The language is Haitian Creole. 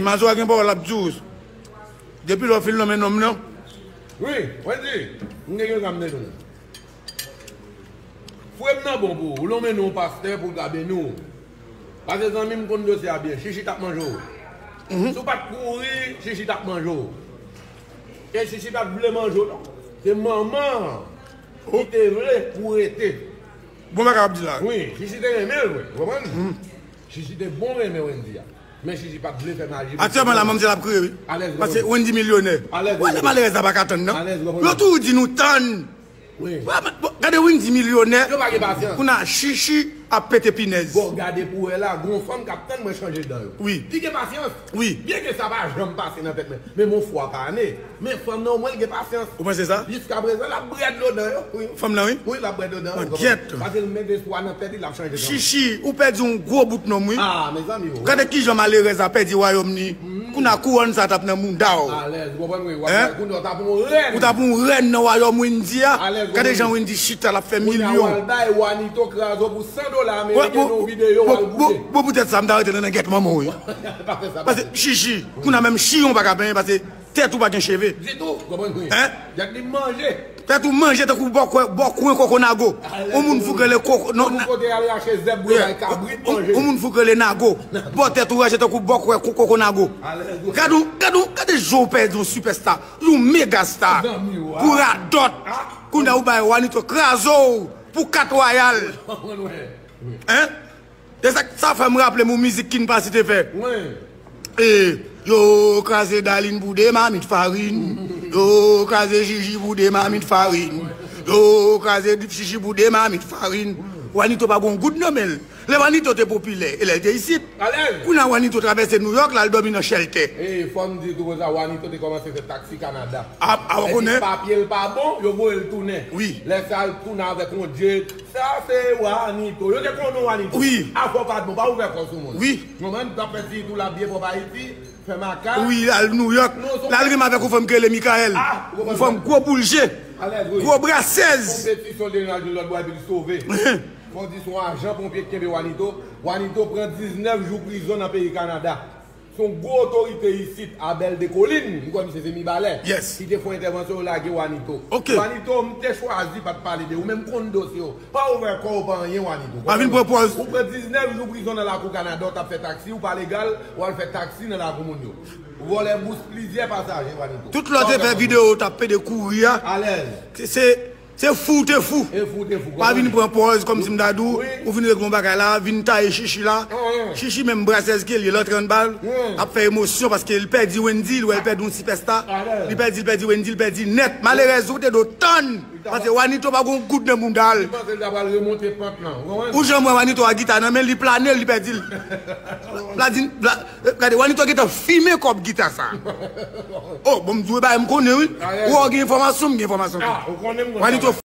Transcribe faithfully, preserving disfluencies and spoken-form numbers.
Mazora gen pawòl l ap di w. Depi lè w fin lonmen nonm nan. Wi, Wendy, m gen yon zanm de nou. Fre m nan bon pou ou. Ou lonmen nou yon pastè pou l ka beni w. Paske zanmi m konn dosye a byen. Chichi t ap manje w. Si w pa t kouri, Chichi t ap manje w. E Chichi pa t vle manje w non. Se manman an ki te vle pou w rete. Bon bagay w ap di la. Wi, Chichi te renmen l vre. Ou konprann? Chichi te bon renmen Wendy a. Men Chichi pa t vle fè maji. Aktyèlman la, manmzèl ap kriye wi. Paske Wendy milyonè. Wè lè malerèz la pa ka tann non. Yo toujou di nou tann. Wi. Wè, bon, gade Wendy milyonè. Yo pa gen pasyans. Kounye a Chichi ap pete pinèz. Bon, gade pou wè la, gon fanm k ap tann mwen chanje dan yo. Wi. Li gen pasyans. Wi. Byen ke sa pa janm pase nan tèt mwen. Men mon fwa pa ane. Men fanm nan omwen l gen pasyans. Ou panse sa? Jiskaprezan l ap bwè dlo dan yo. Wi. Fanm nan wi? Wi, l ap bwè dlo dan yo. Paske l met espwa nan tèt li, l ap chanje dan. Chichi, ou pèdi yon gwo bout nonm wi. Ah, mezanmi. Gade kijan malerèz la pèdi wayòm ni. Kounye a kouwòn sa t ap nan mouda w. Alèz, ou konprann wi, w ap bay kounye a w t ap yon rèn. Ou t ap yon rèn nan wayòm Wendy a. Alèz, gade jan Wendy chita l ap fè milyon. Kounye a w al bay Wanito krazo pou san dola ameriken nan yon videyo w al goute. Bon, poutèt sa, m ta rete nan gèt manman w wi. Pa fè sa, pa fè sa. Paske Chichi, kounye a menm chiyon pa ka benyen, paske tèt ou pa gen cheve. Ditou, konprann wi. Hein? Gad li manje. Tèt ou manje tankou bòkwè, bòkwen koko nago. On moun fou k rele koko, non, kote al rache zèb pou bay kabrit manje. On moun fou k rele nago. Bò tèt ou rache tankou bòkwè koko nago. Gad ou, gad ou, gade jan w pèdi yon sipèsta, yon mega star. Pou radòt. Kounye a ou bay Wanito krazo w pou kat wayal. Hein? E sa, sa fè m raple m yon mizik King Passy te fè. Wi. E, yo kraze Darline pou de mamit farin. Yo kraze Chichi pou de mamit farin. Yo kraze Chichi pou de mamit farin. Wanito pa gon goud nan men l. Lè Wanito te popilè, e lè l te isit. Kounye a Wanito travèse Nouyòk, l al dòmi nan chèltè. E, fò m di tou konsa, Wanito te kòmanse fè taksi Kanada. A, a, ou konnen? Epi papye l pa bon, yo voye l tounen. Wi. Lè sa, l tounen avèk yon jet. Sa se Wanito. Yo te konnen Wanito. Wi. Afè w pa t bon, pa ouvè kò sou moun. Wi. Yon moun t ap fè ti tou la byen pwòp Ayiti, fè makak. Wi, l al Nouyòk. L al renmen avèk yon fanm ki rele Mikaèl. Yon fanm gwo boul je. Alèz, wi. Gwo brasèz. Konpetisyon Leonardo lòt bò epi l sove. Fò di se yon ajan ponpye ki kenbe Wanito. Wanito pran diznèf jou prizon nan peyi Kanada. Se yon gwo otorite isit, Abel Descollines, m kwè misye se Mibalè, ki te fè yon entèvansyon, yo lage Wanito. Wanito, m te chwazi pa t pale de ou, men m konn dosye w. Pa ouvè kò w, pa anyen, Wanito. Pa vin pran pòz. Ou pran diznèf jou prizon nan lakou Kanada, w t ap fè taksi, ou pa legal, w al fè taksi nan lakou moun yo. Ou vòlè bous plizyè pasaje, Wanito. Tout lè w te fè videyo, w t ap pede kouri a. Alèz. Se, se Se fou w te fou. E fou w te fou. Pa vin pran pòz kòmsi m ta di w, ou vin regle yon bagay la, vin taye Chichi la. Chichi menm brasèz ke l ye, l antre anndan l, ap fè emosyon paske l pèdi Wendy, l wè l pèdi yon sipèsta. Li pèdi, l pèdi Wendy, l pèdi nèt. Malerèz ou te dwe tann. Paske Wanito pa gon goud nan mouda l. Li panse l ta pral remonte pant lan. Ou konprann? Ou janm wè Wanito a gita nan men l, li plane l, li pèdi l. Bladin, bla, gade, Wanito gentan fimen kòb gita sa. Oh, bon, m di w bagay m konnen, wi. Ou gen enfòmasyon, m gen enfòmasyon. Wanito